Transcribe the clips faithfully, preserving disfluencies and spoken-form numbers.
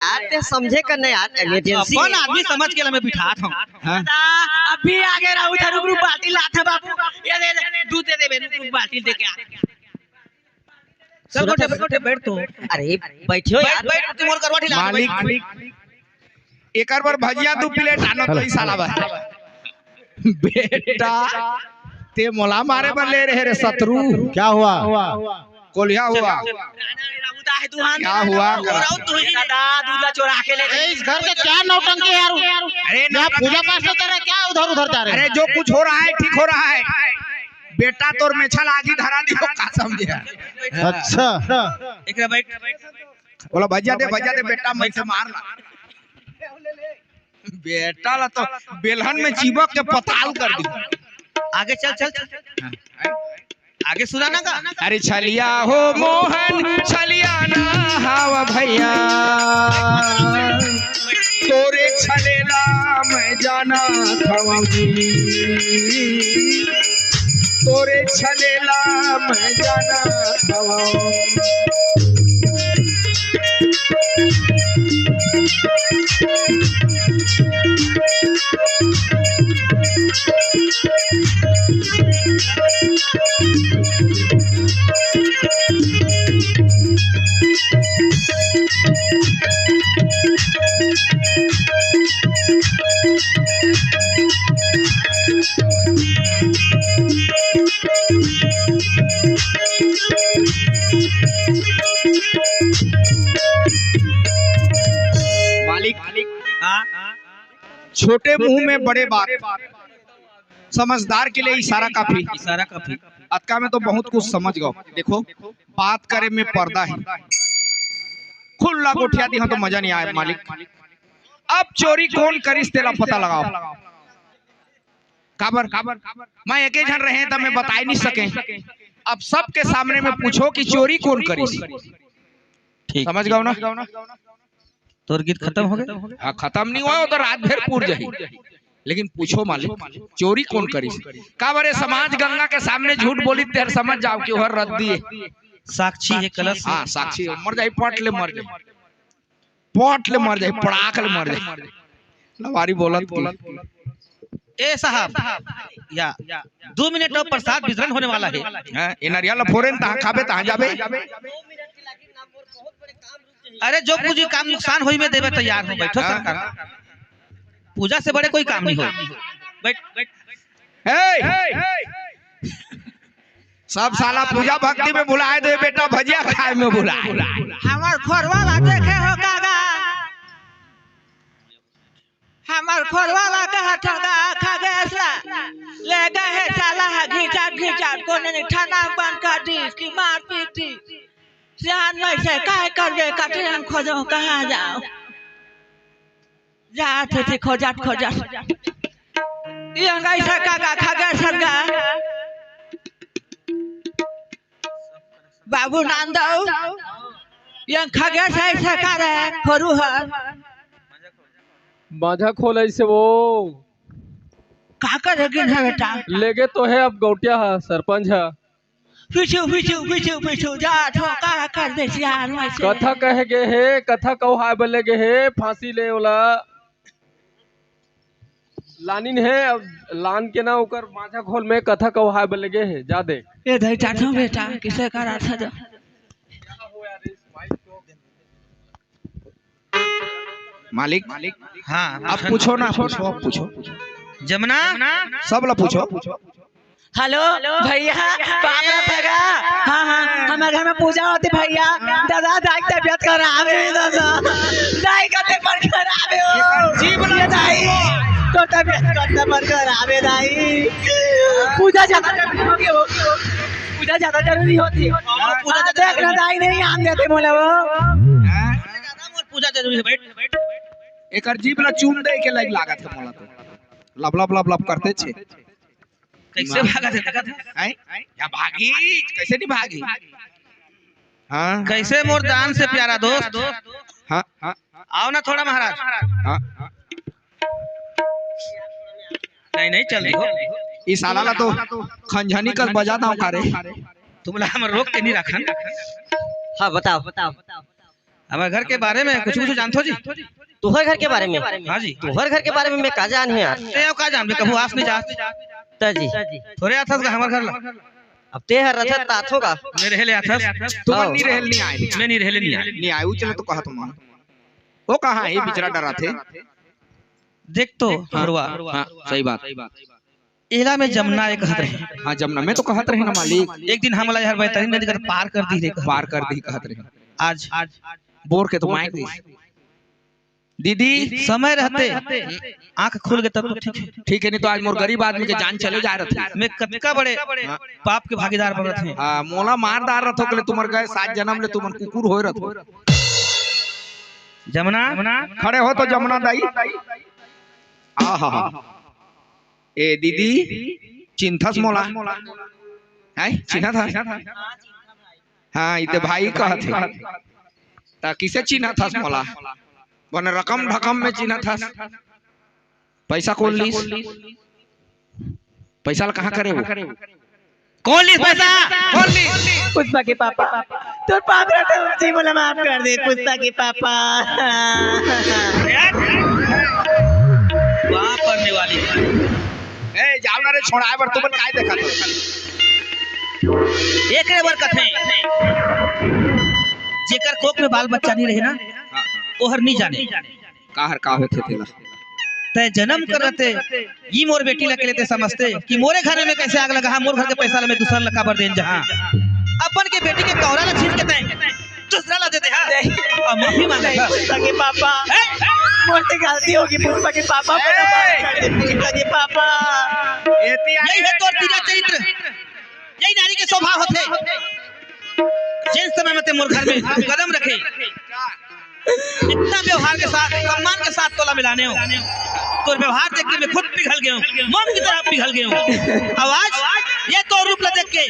यार, ते समझे कर नहीं यार, इमरजेंसी अपन है। आदमी समझ के मैं बिठात हूँ। हाँ। दादा, अभी आगे रहा, उधर रुक, रुक, बाल्टी लात है बाबू। ये दे दे, दूध दे दे बे, रुक, रुक, बाल्टी दे के आ। चल, सुनो गोटे, तो। गोटे, बैठ तो। अरे, बैठियो बैठ, यार। बैठ, तुम और करवाटी ला, मालिक, बैठ। एकर बर भजिया दू प्लेट आनो तो ई साला बा। बेटा, ते मोला मारे बर ले रहे रे शत्रु। क्या हुआ? कोलिया हुआ। क्या हुआ? दादा, दूध ला चोरा के ले ए, इस घर के क्या नौटंकी है यार? अरे, यहाँ नौटंकी पूजा पाठ नहीं। चल रहा है, क्या उधर उधर जा रहे हैं? अरे, जो कुछ हो रहा है, ठीक हो रहा है। बेटा, तोर मेछा ला आगी धरा दियो, का समझे? अच्छा। एकरा बैठ। बोला, "भजिया दे, भजिया दे, बेटा, मैं से मार ला।" बेटा ला तो बेलहन में चिबक के पताल कर दी। आगे चल, चल, चल। आगे सुना ना का? अरे छलिया हो मोहन, छलिया ना हवा भैया, तोरे छलेला मैं जाना खवाऊंगी, तोरे छलेला मैं जाना खवाऊंगी। मालिक, हाँ? छोटे मुंह में बड़े बात, समझदार के लिए इशारा काफी। इशारा काफी। अतका में तो बहुत कुछ समझ गो। देखो, बात करे में पर्दा है, खुल्ला गोठिया दी तो मजा नहीं आए मालिक। अब चोरी कौन करिस तेला पता लगाओ। काबर? मैं एके झन रहे त मैं बताए नहीं सके, अब सबके सामने में पूछो कि चोरी कौन करिस। ठीक। समझ गो ना? तोर गीत खत्म हो गए? हाँ, खत्म नहीं हुआ, वो तो रात भर पूर जाही। लेकिन पूछो मालिक, चोरी कौन करिस? काबर ए समाज गंगा के सामने झूठ बोली तेर समझ जाओ कि ओहर रद्दी है। साक्षी है कलश। हाँ, साक्षी है, मर जाही, पट ले मर जाही, पट ले मर जाही, पड़ाक ले मर जाही। लवारी बोलत की। ए साहब, या दो मिनट और प्रसाद वितरण होने वाला है। हाँ, ए नरिया ला फोरेन, तहाँ खाबे, तहाँ जाबे। अरे, जो कुछ काम नुकसान होई, मैं देवे तैयार हूँ। बैठो हाँ। सरकार, पूजा से बड़े कोई काम नहीं हो। बैठ, बैठ। ए! सब साला पूजा भक्ति में भुलाए दे बेटा, भजिया खाए में भुलाए। हमार खोरवा ला देखे हो कागा, हमार खोरवा ला कहा ठगा खगेसला ले गए है साला हा घिचाट घिचाट, कोने ने थाना बंद कर दी इसकी मार पीट दी। जान में से काय करबे, कटे हम खोजो कहाँ जाओ, जात होती खोजत खोजत। ये अंगाई सरका का खगेस सरका। बाबू नांदव, ये खगेस है सरकार है, खोरू हर। माझा खोल ऐसे वो। का करे गिन है बेटा? लेगे तो है अब गौटिया हा, सरपंच हा। पिछू, पिछू, पिछू, पिछू, जा, ठो, का कर दे सियान में से। कथा कहे गे हे, कथा कौहाय बले गे हे, फांसी ले ओला। लानिन हे, अब लान के ना ओकर माझा खोल में कथा कौहाय बले गे हे, जा दे। ए धई चाटो बेटा, किसे करा था जा। मालिक, हाँ, अब पूछो ना, पूछो, अब पूछो। जमुना, सब ला पूछो। हेलो भैया, पाप ला पगा। हाँ, हाँ, हमारे घर में पूजा होती भैया। दादा, दाई तबियत खराब है दादा, दाई का तबियत खराब है हो। जीव ये दाई, तो तबियत का तबियत खराब है दाई। पूजा ज्यादा जरूरी होती हो, पूजा ज्यादा जरूरी होती। पूजा हाँ, ज्यादा देख ना जरूरी। दाई नहीं आन देते बोले वो। पूजा जरूरी है, बैठ, बैठ। एकर जीभ ला चून दे के लाइक लागत है मोला तो। लब लब लब लब करते छे। कैसे भागत है, देखत है? हैं? या भागी, कैसे नहीं भागी? हाँ। कैसे मोर जान से प्यारा दोस्त? हाँ, हाँ। आओ ना थोड़ा महाराज। हाँ। नहीं, नहीं, चल रही हो। ई साला ला तो खंजनी कस बजा दाव का रे। तुमला हम रोक के नहीं रखन। हाँ, बताओ, बताओ। हमर घर के बारे में कुछ कुछ जानथो जी? तुहर घर के बारे में? हाँ जी। तुहर घर के बारे में मैं का जान हे यार? ते का जानबे, कभू आस नहीं जात। त जी। थोरे आथस का हमर घर ला? अब ते हर रथत त आथो का? मैं रहे ले आथस। तुमन नहीं रहे ले नहीं आए। मैं नहीं रहे ले नहीं आए। नहीं आए, उचले तो कहा तुमन। वो कहाँ है, बिचरा डरा थे? देख तो, हाँ, हरवा। हाँ, सही बात। एला में जमुना एक कहत रहे। हाँ, जमुना, मैं तो कहत रहे ना मालिक। एक दिन हमला यार बैतरनी नदी कर पार कर दी रे कहत पार कर दी कहत रहे। आज बोर के तो माय गई। दीदी, समय रहते आंख खुल गए तब तो ठीक है। ठीक है, नहीं तो आज मोर गरीब आदमी के जान चले जा रहे थे। मैं कतका बड़े हाँ। पाप के भागीदार बनत हैं। हाँ, मोला मार दार रथो के ले तुमर गए सात जन्म ले तुमन कुकुर होए रथो। जमुना, खड़े हो तो जमुना दाई। आहा। ए दीदी, चिंथस मोला? हैं, चिन्हत हस? हाँ, इते भाई कहत हे। त किसे चिन्हत हस मोला? बने रकम ढकम में चिन्हत हस। पैसा कौन लीस? पैसा ला कहाँ करे वो? कौन लीस पैसा? कौन लीस? पुष्पा के पापा, तोर पाप रहते जी, मोला माफ कर दे पुष्पा के पापा। वहाँ पड़ने वाली है। ए, जाओ ना रे, छोड़ाए बर तुमन काय देखत हो? एकरे बर कथे, जेकर कोख में बाल बच्चा नहीं रहे ना, ओहर नहीं जाने। काहर का होथे तेला? तै जन्म करते ई मोर बेटी ला के लेते समझते कि मोरे घर में कैसे आग लगा, मोर घर के पैसा ला मैं दूसर ला काबर देन जहाँ। अपन के बेटी के कौरा ला छीन के तै दूसरा ला देते हाँ। नहीं। अब माफी मांगत नहीं, हस। पुष्पा के पापा। हैं? मोर से गलती होगी पुष्पा के पापा, मोला माफ कर दे पुष्पा के पापा। यही है तोर तीरा चरित्र, यही नारी के स्वभाव होथे। जिन समय में ते मोर घर में कदम रखे, इतना व्यवहार के साथ, सम्मान के साथ तोला मिलाने हो, तोर व्यवहार देख के मैं खुद पिघल गया हूँ, मोम की तरह पिघल गया हूँ। अब आज ये तोर रूप ला देख के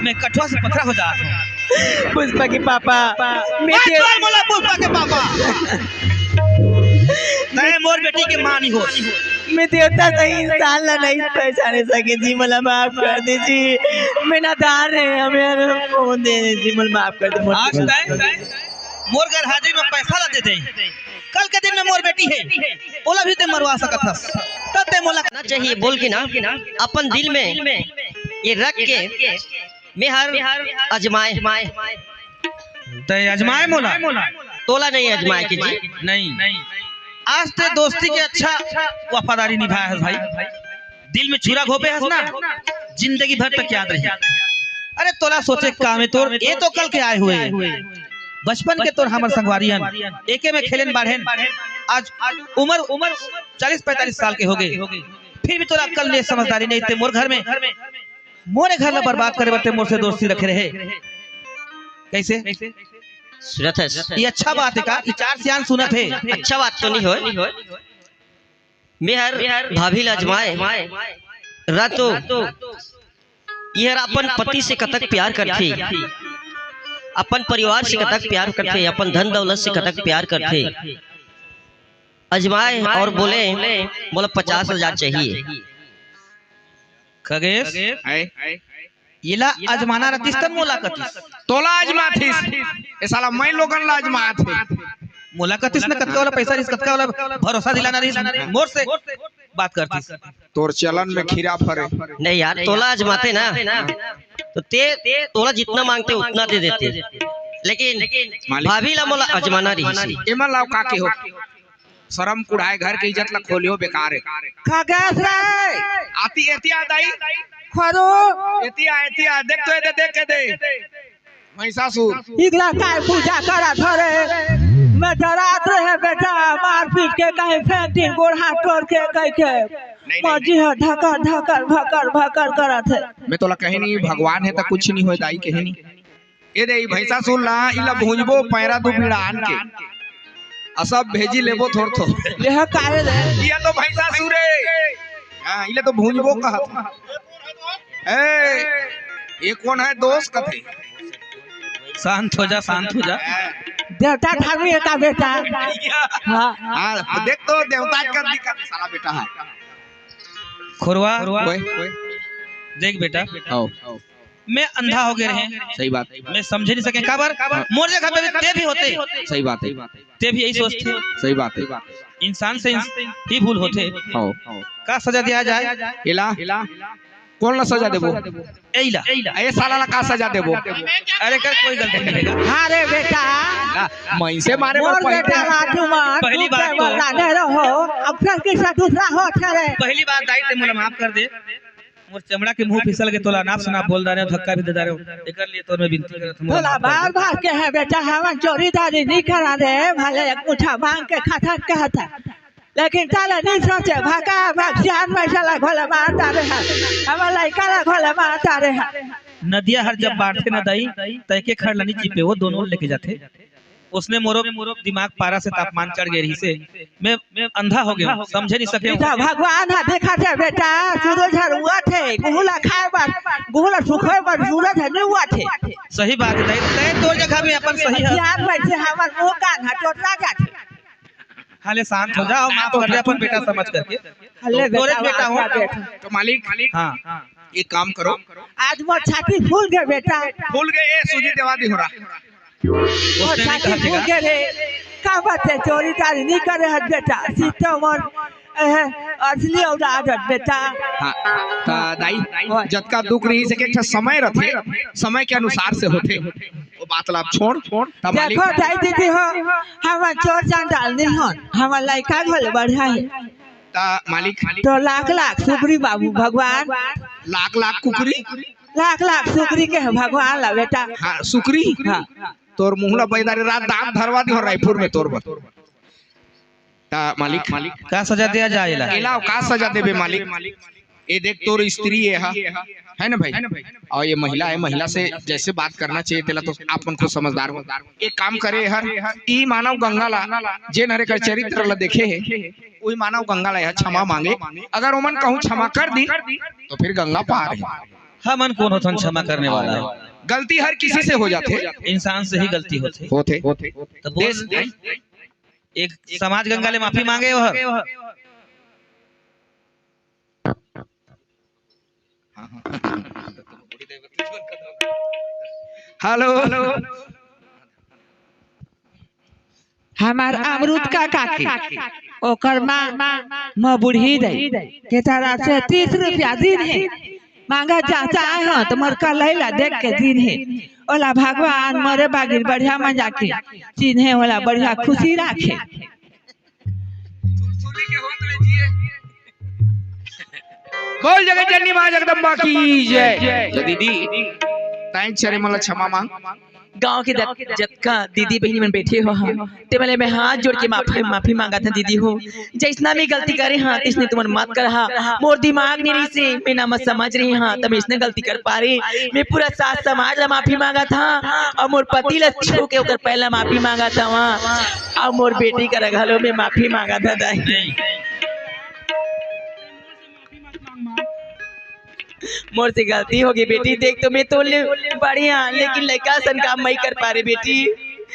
मैं कठुआ से पथरा हो जात हूँ। पुष्पा के पापा, मैं मत तेरे बोल, बोला पुष्पा के पापा। तै मोर बेटी के माँ नहीं हो। मैं देवता सही इंसान ला नहीं पहचाने सके जी, मोला माफ कर दे जी। मैं नादान है, हमें फोन दे दे जी, मोला माफ कर दे, मोर आज तै मोर घर हाजिरी में पैसा ला दे दे, कल के दिन में मोर बेटी है, ओला भी ते मरवा सकत हस, तब ते मोला ना चाहिए बोल के ना अपन दिल में ये रख के मैं हर अजमाए। तै अजमाए मोला? तोला नहीं अजमाए के जी। नहीं। आज ते दोस्ती के अच्छा वफादारी निभाए हस भाई। दिल में छुरा घोपे हस ना, जिंदगी भर तक याद रही। अरे तोला सोचे काम है तोर, ये तो कल के आए हुए। बचपन के तोर हमर संगवारी हन, एके में खेलेन बाढ़ेन। आज उम्र, उम्र चालीस पैंतालीस साल के हो गए, फिर भी तोला अक्ल नहीं, समझदारी नहीं। ते मोर घर में मोरे घर ला बर्बाद करे बर ते मोर से दोस्ती रखे रहे। कैसे? सुनत हस? ये अच्छा बात है का? ये चार सियान सुनत है। अच्छा बात तो नहीं होय। मेहर भाभी ला अजमाए। रातो, ये हर अपन पति से कतक प्यार करथे, अपन परिवार से कतक प्यार करथे, अपन धन दौलत से कतक प्यार करथे। अजमाए और बोले, "मोला पचास हजार चाहिए।" खगेश, आए। येला अजमाना रहतिस तन मोला कतिस। तोला अजमाथिस। ए साला मैं लोगन ला अजमाथे। मोला कतिस न कतका वाला पैसा रिस, कतका वाला भरोसा दिलाना रिस। मोर से बात करतिस। तोर चलन में खीरा फरे। नहीं यार, तोला अजमाते ना, तो ते, तोला जितना मांगते उतना दे देते, लेकिन मालिक। भाभी ला मोला अजमाना रहिस। एमन लाओ का के हो? शरम कुढ़ाए, घर के इज्जत ला खोलियो बेकार है। खगेश रे। आती, एती आ दाई। खरो। एती आ, एती आ, देख तो एदे, देख के दे। महिषासुर। इगला काय पूजा करत हरे? मैं डरात रहे बेटा, मारपीट के कहीं फेंक दिन, गोड़ हाथ तोड़ के कह के। नहीं, नहीं, मर्जी है ढकर, ढकर, भकर, भकर करत है। मैं तोला कहे नहीं, भगवान है तो कुछ नहीं होए दाई, कहे नहीं। ए दे, ई भैंसासुर ला, इला भूंजबो, पैरा दू बीड़ा आन के। आ सब भेजी लेबो थोर थोर। ये है काहे रे? ये तो भैंसासुर है। हाँ, इला तो भूंजबो कहत। ए, ये कौन है दोस्त कथे? शांत हो जा, शांत हो जा। देवता धार्मिक का बेटा। हाँ। हाँ, देख तो देवता कर दिखा साला बेटा है। खोरवा, ओए। देख बेटा। आओ। मैं अंधा हो गए रहे। सही बात। मैं समझे नहीं सके काबर। हाँ। मोर जगह पे भी ते भी होते। सही बात है। ते भी यही सोचते। सही बात है। इंसान से इंस-, ही भूल होते। हाँ। का सजा दिया जाए? एला? कौन ला सजा देबो? एला। ए साला ला का सजा देबो? अरे कर कोई गलती नहीं है। हाँ रे बेटा। ना, मैं इसे मारे मोर पर पहले बेटा राजू मार, पहली तू बात तो केवल लाने रहो। अब फिर किसा दूसरा हो करे। पहली बात दाई ते मोला माफ कर दे। मोर चमड़ा के मुंह फिसल के तोला नाप सुनाप बोल डारे, धक्का भी दे डारे। एकर लिए तोर मैं विनती करत हूँ, मोला तोला माफ कर बार दे। बार के है बेटा, हमन चोरी दारी नहीं करा दे, भले एक मुठा मांग के खाता कहता, लेकिन ताला नहीं सोचे, भागा भाग जान में साला घोले मार डारे है, हमर लइका ला घोले मार डारे है। नदिया हर जब बाढ़थे न दाई, तय के खड़ लनी चिपे वो दोनों लेके जाथे। उसने मोरो दिमाग पारा से तापमान चढ़ गए रही से मैं, मैं अंधा हो गया हूँ, समझे नहीं सके हूँ। बेटा, भगवान हा देखा थे बेटा, सूरज हर हुआ थे, गुहुला खाए बर, गुहुला सुखोए बर सूरज हर नहीं हुआ थे। सही बात है दाई, तय तोर जगह में अपन सही है। हथियार में से हमर मुंह कान हा टोटला जाथे। हाले शांत हो जाओ, माफ कर दे अपन बेटा समझ करके। हले तो तोरे बेटा, बेटा हो। आपका बेटा। तो मालिक, हाँ। एक काम करो। आज मोर छाती फूल गए बेटा। फूल गए, ए, सूजी देवा दी हो रहा। मोर उसने नहीं छाती कहा फूल गए रे। का बात है, चोरी चारी नहीं करे हत बेटा। सीतो मोर, ए, असली औलाद हत बेटा। हाँ, ता दाई, ओए। जतका दुख रही से एक ठा समय रथे, समय के अनुसार से होथे। वो बात ला आप छोड़, छोड़, ता मालिक। देखो दाई दीदी हो, हमर चोर चांडाल नहीं होन, हमर लइका घोले बढ़िया है। ता मालिक। तो लाख लाख सुकरी बाबू भगवान। लाख लाख कुकरी? लाख लाख सुकरी के है भगवान ला बेटा। हाँ, सुकरी? हाँ। तोर मुंह ला बैदारी रात दांत धरवा दी हो रायपुर में तोर बर। ता मालिक। का सजा दिया जाए ला? एला का सजा देबे मालिक? ए देख तोर स्त्री ये हा, है ना भाई? और ये महिला है, महिला से जैसे बात करना चाहिए तेला तो आप मन खुद समझदार हो। एक काम करे हर, ई मानव गंगा ला, जेन हर एकर चरित्र ला देखे है, वही मानव गंगा ला यह क्षमा मांगे। अगर ओमन कहूँ क्षमा कर दी, तो फिर गंगा पार है। हमन कौन होथन क्षमा करने वाला? गलती हर किसी से हो जाथे। इंसान से ही गलती होथे। होथे। तो बोल, देश, एक समाज गंगा ले माफी मांगे हो। हेलो। हमार अमरूद का काकी, ओकर माँ, माँ बूढ़ी दई, के तरफ से तीस रुपया दिन है, मांगा चाचा आए हो तो मोर कलई ला देख के दिन है, ओला भगवान मोरे बागिर बढ़िया मजा के चिन्हे, ओला बढ़िया खुशी राखे। बोल जगत जननी माँ जगदम्बा की जय। तो दीदी, ताई चरे मन ला क्षमा मांग। गांव के जत-, जतका दीदी बहिनी मन बैठे हो हा, ते मन ले मैं हाथ जोड़ के माफी, माफी मांगत हंव दीदी हो। जैसना मैं गलती करे हंव, तैसने तुमन मत करहा। मोर दिमाग नहीं रहिसे, मैं ना मत समझ रहे हंव, त मैं इसने गलती कर पारे। मैं पूरा सास समाज ला माफी मांगत हंव, अउ मोर पति ला छू के ओकर पैर ला माफी मांगत हंव, अउ मोर बेटी करा घलो मैं माफी मांगत हंव दाई। मोर से गलती होगे बेटी, देख तो मैं तोर ले बड़े हंव, लेकिन लइका असन काम मई कर पारे बेटी।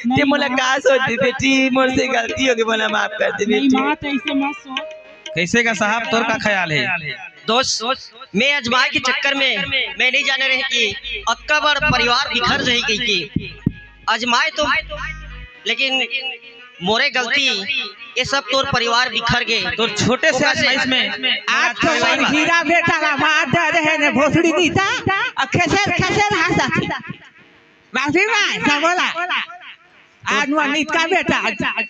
ते मोला का सोच दे बेटी, मोर से गलती होगे, मोला माफ कर दे बेटी। कैसे का साहब, तोर का ख्याल है? दोस्त, मैं अजमाए के चक्कर में मैं नहीं जाने रहे कि अतका बड़ परिवार बिखर जाही कहिके। अजमाए तो, लेकिन मोरे गलती, ये सब तोर परिवार बिखर गे। तोर छोटे से आजमाइश में आज तो सही बात। हीरा बेटा ला मार दे रहे ने भोसड़ी नीता, अउ खेसेर खेसेर हंसत। माफी मांग, सब बोला। आज मोर नीत का बेटा,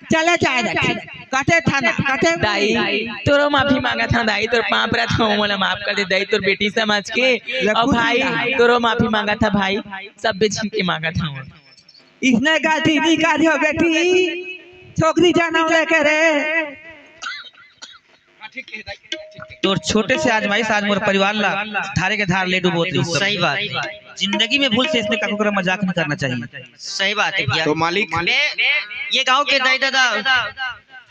चले जाए रे। कते थाना, कते दाई, तोरो माफी मांगत हंव दाई, तोर पांव परत हंव, मोला माफ कर दे दाई, तोर बेटी समझ के। अउ भाई, तोरो माफी मांगत हंव भाई, सब बेचिन के मांगत हंव। इसने गलती नहीं करियो बेटी, छोकरी जनम लेके रे। तोर छोटे से आजमाइश आज मोर परिवार ला धारे के धार ले डुबोत रहिस। सही बात। जिंदगी में भूल से इसने काकरो करा मजाक नहीं करना चाहिए। सही बात है भैया। तो मालिक, मैं ये गांव के दाई ददा,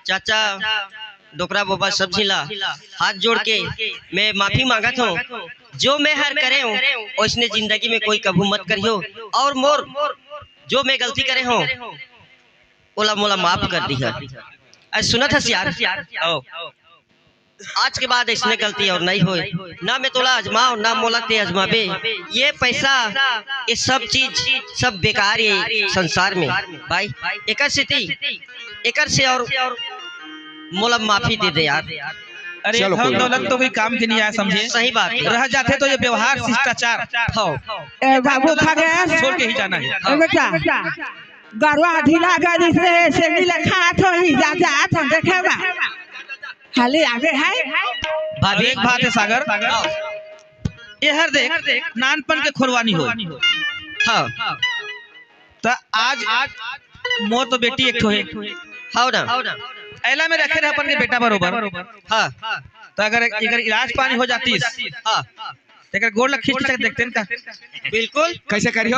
चाचा, डोकरा बाबा सब झिन ला हाथ जोड़ के मैं माफी मांगत हंव। जो मैं हर करे हंव, ओइसने जिंदगी में कोई कभू मत करियो। अउ मोर जो मैं गलती करे हंव, ओला मोला माफ कर दिहा। अरे सुनत हस यार? आओ। आज के बाद इसने गलती और नहीं होए। ना मैं तोला आजमाओ, ना मोला ते आजमाबे। ये पैसा, ये सब चीज, सब बेकार ये संसार में। भाई, एकर सेती, एकर से और मोला माफी दे दे यार। अरे, चलो, धन कोई बात दौलत नहीं। तो कोई काम के नहीं आया, समझे? सही बात है। रह जाथे तो ये व्यवहार, शिष्टाचार। हाँ। ए बाबू खगेश, छोड़ के ही जाना है। ए बेटा, गरवा ढीला गरी से सेमी ले खात होही, जा, जा, तो देखे बा। खाली आगे है। भाभी। एक बात है सागर, एहर देख, नानपन के खोरवानी हो। हाँ। त आज, आज मोर तो बेटी एक ठो हे। हव ना। एला में रखे रहे अपन के बेटा बरोबर। हाँ। त अगर एकर इलाज पानी हो जातिस, हाँ। त एकर गोड़ ला खींच के देखते न का? बिल्कुल। कैसे करियो?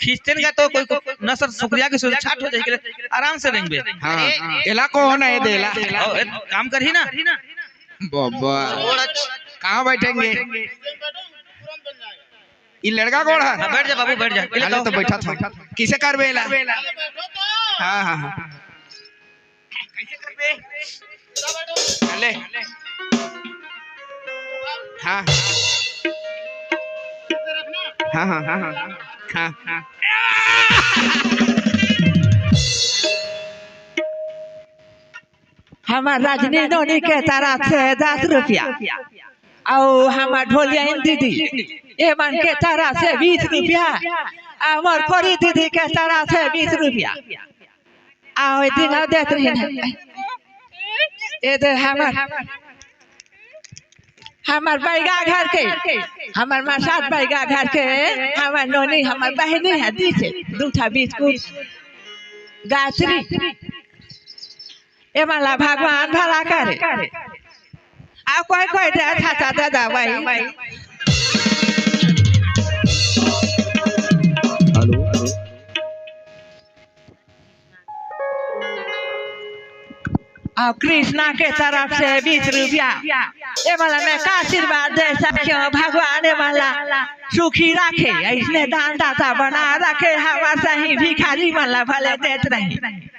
खींचते न का तो कोई को नसर सुकरिया के सोच छाट हो जाएगी, आराम से रहेंगे। हाँ। एला को होना है देला। ओ, ए, काम करही ना। बाबा। गोड़ अच्छ- कहाँ बैठेंगे? ई लड़का गोड़ है? हाँ, बैठ जा बाबू, बैठ जा। अरे तो बैठा था। किसे करबे ला? हाँ, हाँ, हाँ। कैसे करबे? चले। हाँ। हाँ, हाँ, हाँ, हाँ। हाँ, हाँ। हमर रजनी नोनी के तरफ से दस रुपया, अउ हमर ढोलियाइन दीदी, एमन के तरफ से बीस रुपया, हमर खोरी दीदी के तरफ से बीस रुपया, अउ ए दिन देत रहिन। ए दे हमर, हमर बैगा घर के, हमर मसाद बैगा घर के, हमर नोनी, हमर बहिनी है, दीस हे, दू ठा बिस्कुट, गायत्री। एमन ला भगवान भला करे। अउ कोई, कोई दे, चाचा दे दे भाई। Hello, hello. अउ कृष्णा के तरफ से बीस रुपया। एमन ला मैं का आशीर्वाद दे सकियो भगवान, एमन ला सुखी रखे, अइसने दान दाता बना रखे, हमर सही भिखारी मन ला भले देत रहे।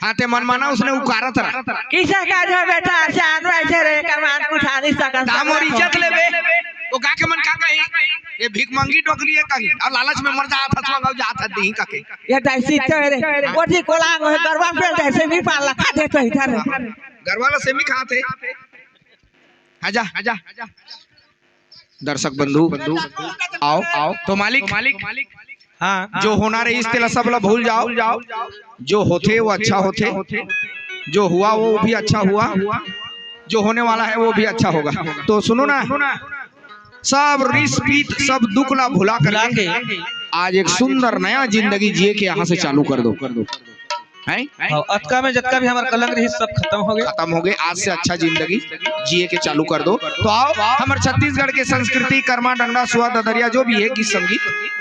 हाँ, ते मनमाना उसने उकारत रहा। किसे का जो बेटा, शान वैसे रे, कमान कुठानी सकन ता मोर इज्जत लेबे। ओ का के मन का कही? ये भीख मंगी डोकरी है कही। अउ लालच में मर जात हस, मंगाओ जात हस, दीही का के। ये दाई सीते रे। ओटी कोलांग है, गरवा पे जैसे भी पाला खा दे तो इधर। गरवा ला सेमी खात हे। आजा, आजा। दर्शक बंधु, आओ, आओ। तो मालिक, हाँ। जो होना रहिस तेला सब ला भूल जाओ। जो होथे वो अच्छा होथे, जो हुआ वो भी अच्छा हुआ, जो होने वाला है वो भी अच्छा होगा। तो सुनो ना, सब रिस पीत, सब दुख ला भुला करके आज एक सुंदर नया जिंदगी जिए के यहाँ से चालू कर दो। हैं? हाँ, अतका में जतका भी हमार कलंक रही, सब खत्म हो गए। खत्म हो गए। आज से अच्छा जिंदगी जिए के चालू कर दो। तो आओ, हमारे छत्तीसगढ़ के संस्कृति, करमा, डंडा, सुआ, ददरिया, जो भी है, गीत संगीत,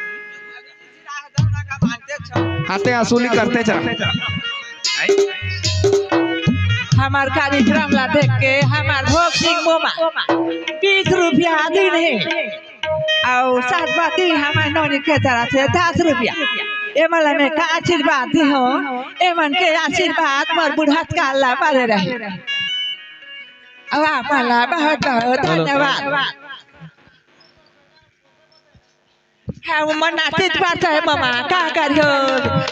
हाथे असुली करते चल। हमार कार्यक्रम ला देख के हमार भोग सिंह मोमा बीस रुपया दिन हे। अउ सात बाती हमर नोनी के तरफ से दस रुपया। एमन ला मैं का आशीर्वाद दिहों, एमन के आशीर्वाद मोर बुढ़त काल ला बने रहे। अउ आप मन ला बहुत बहुत धन्यवाद। हाँ, वो मन नाचित पारत हे ममा, का करियो?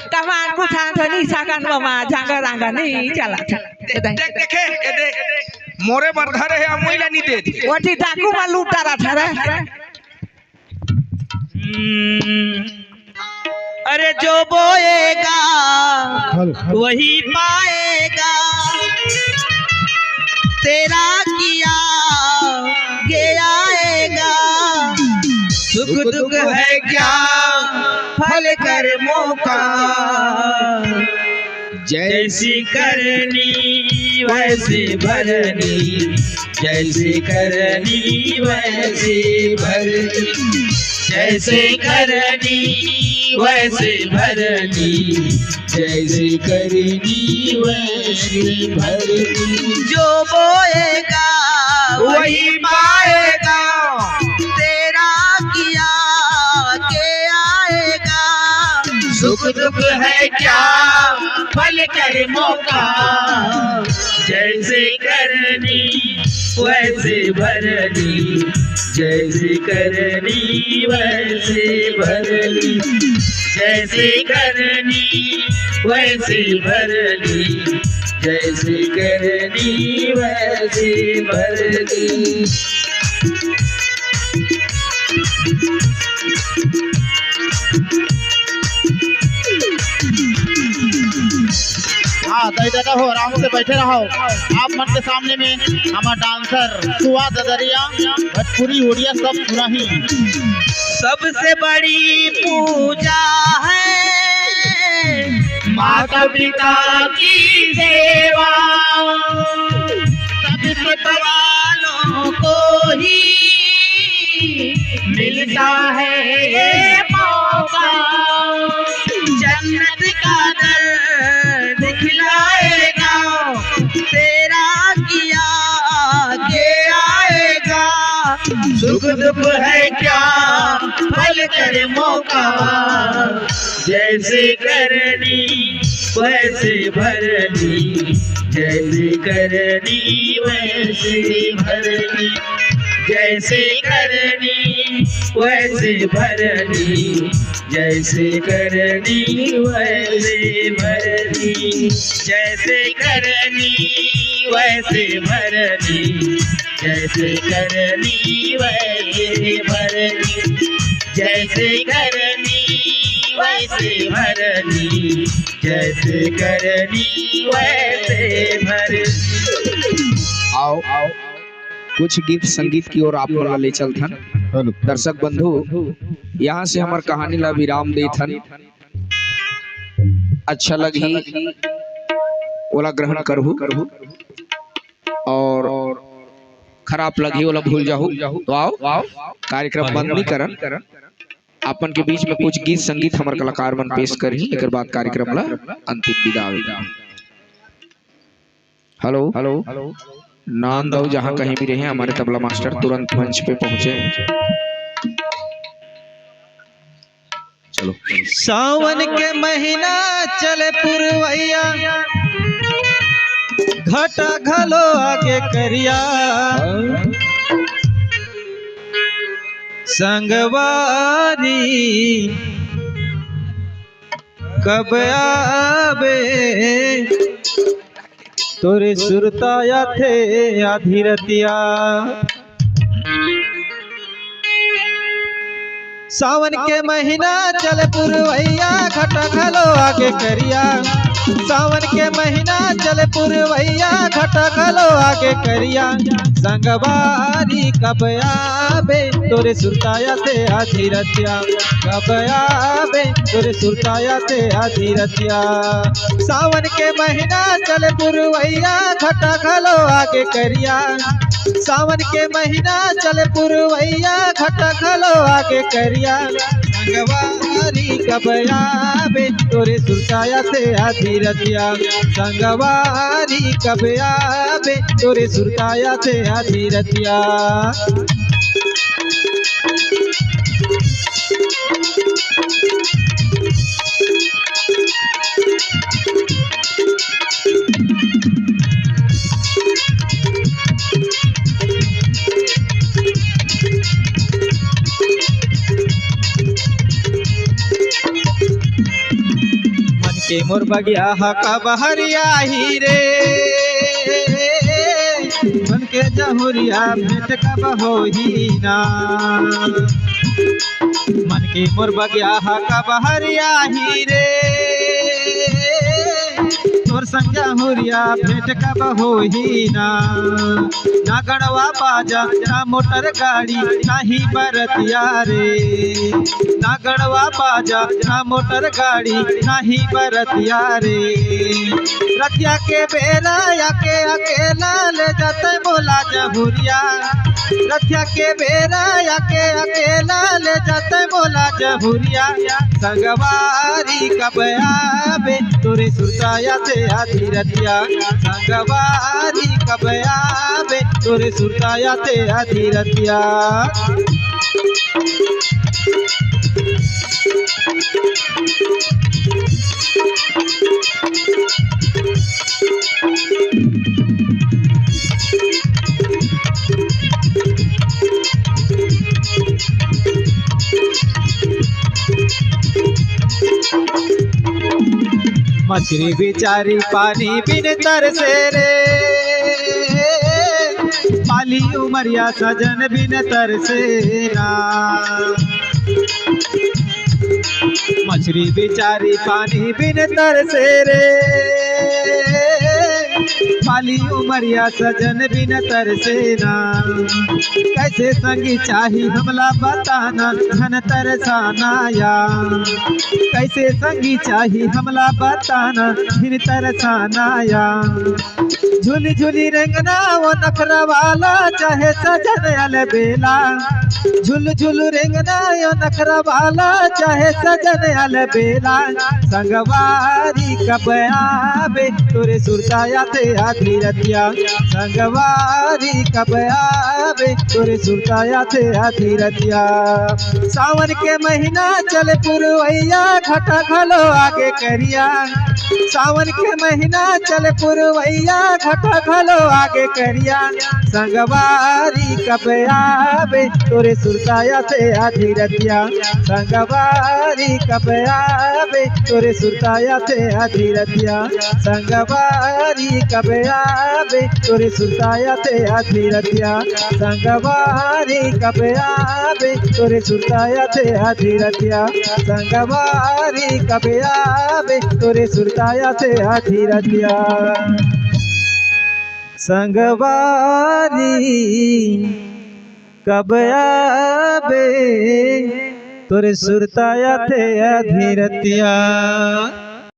कमान कुछ आंधो नहीं सकन ममा, जांगर आंगर नहीं चला। देख, देख, देखे, ए दे, मोरे बर धरे हे, अमोई ला नहीं देत। ओटी डाकू मा लूट डारा था रे। हम्म। अरे जो बोएगा हेलो। वही पाएगा, तेरा किया गया आएगा, सुख दुख है क्या फल कर्मों का, जैसी करनी वैसी भरनी, जैसे करनी वैसे भरनी, जैसे करनी वैसे भरनी, जैसे करनी वैसे भरनी। जो बोएगा वही पाएगा, तेरा किया के आएगा, सुख दुख है क्या पल कर मौका। जैसे करनी वैसे भरनी, जैसे करनी वैसे भरनी, जैसे करनी वैसे भरनी, जैसे करनी वैसे भरनी। हाँ, दई ददा हो, आराम से बैठे रहो। आप मन के सामने में हमार डांसर सुआ ददरिया, भोजपुरी, उड़िया सब सुनाही। सबसे बड़ी पूजा है माता पिता की सेवा। सभी वालों को ही मिलता है ये मौका। जन्नत का दर दिखलाएगा, तेरा किया के आएगा। सुख दुख है क्या, पल कर मौका। जैसे करनी वैसे भरनी, जैसे करनी वैसे भरनी, जैसे करनी वैसे भरनी, जैसे करनी वैसे भरनी, जैसे करनी वैसे भरनी, जैसे करनी वैसे भरनी, जैसे करनी वैसे भरनी, जैसे करनी वैसे भरनी। आओ, कुछ गीत संगीत की ओर आप मन ला ले चलथन। हेलो। दर्शक बंधु, यहाँ से हमर कहानी ला विराम देथन। अच्छा लगही, ओला ग्रहण करहू, और खराब लगही, ओला भूल जाहू। तो आओ, कार्यक्रम बंद नहीं करन। अपन के बीच में कुछ गीत संगीत हमर कलाकार मन पेश करही, एकर बाद कार्यक्रम ला अंतिम विदा होही। हेलो, हेलो, नान दव, जहाँ कहीं भी रहे, हमारे तबला मास्टर तुरंत मंच पे पहुंचे। चलो। सावन के महीना चले पुरवैया, घटा घलो आगे करिया। संगवारी कब आबे, तोरे सुरता आथे आधी रतिया। सावन के महीना चले पुरवैया, घटा घलो आगे करिया। सावन के महीना चले पुरवैया, घटा घलो आगे करिया। संगवारी कब आबे, तोरे सुरता आथे आधी रतिया। कब आबे, तोरे सुरता आथे आधी रतिया। सावन के महीना चले पुरवैया, घटा घलो आगे करिया। सावन के महीना चले पुरवैया, घटा घलो आगे करिया। संगवारी कब आबे, तोरे सुरता आथे आधी रतिया। संगवारी कब आबे, तोरे सुरता आथे आधी रतिया। मन के मोर बगिया ह कब हरियाही रे, मन के जहुरिया भेंट कब होही ना। मन के मोर बगिया ह कब हरियाही रे, तोर संग जहुरिया भेंट कब होही ना। ना गड़वा बाजा, ना मोटर गाड़ी, ना ही बरतिया रे। ना गड़वा बाजा, ना मोटर गाड़ी, ना ही बरतिया रे। रतिया के बेरा आके अकेला ले जाते मोला जहुरिया। रतिया के बेरा आके अकेला ले जाते मोला जहुरिया। संगवारी कब आबे, तोरे सुरता आथे आधी रतिया। संगवारी कब आबे, तोरे सुरता आथे आधी रतिया। मछरी बिचारी पानी बिन तरसे रे, पाली उमरिया सजन बिन तरसे ना। मछरी बिचारी पानी बिन तरसे रे, पाली उमरिया सजन बिन तरसे ना। कैसे संगी चाही हमला बताना, धन तरसाना या। कैसे संगी चाही हमला बताना, धन तरसाना या। झुल झुल रेंगना वो नखरा वाला, चाहे सजन अलबेला। झुल झुल रेंगना वो नखरा वाला, चाहे सजन अलबेला। संगवारी कब आबे, तोरे सुरता आथे आधी रतिया। संगवारी कब आबे, तोरे सुरता आथे आधी रतिया। सावन के महीना चले पुरवैया, घटा घलो आगे करिया। सावन के महीना चले पुरवैया, घटा घलो आगे करिया। संगवारी कब आबे, तोरे सुरता आथे आधी रतिया। संगवारी कब आबे, तोरे सुरता आथे आधी रतिया। संगवारी कब आबे, तोरे सुरता आथे आधी रतिया। संगवारी कब आबे, तोरे सुरता आथे आधी रतिया। संगवारी कब आबे, तोरे सुरता आथे आधी रतिया। संगवारी कब आबे, तोरे सुरता आथे आधी रतिया।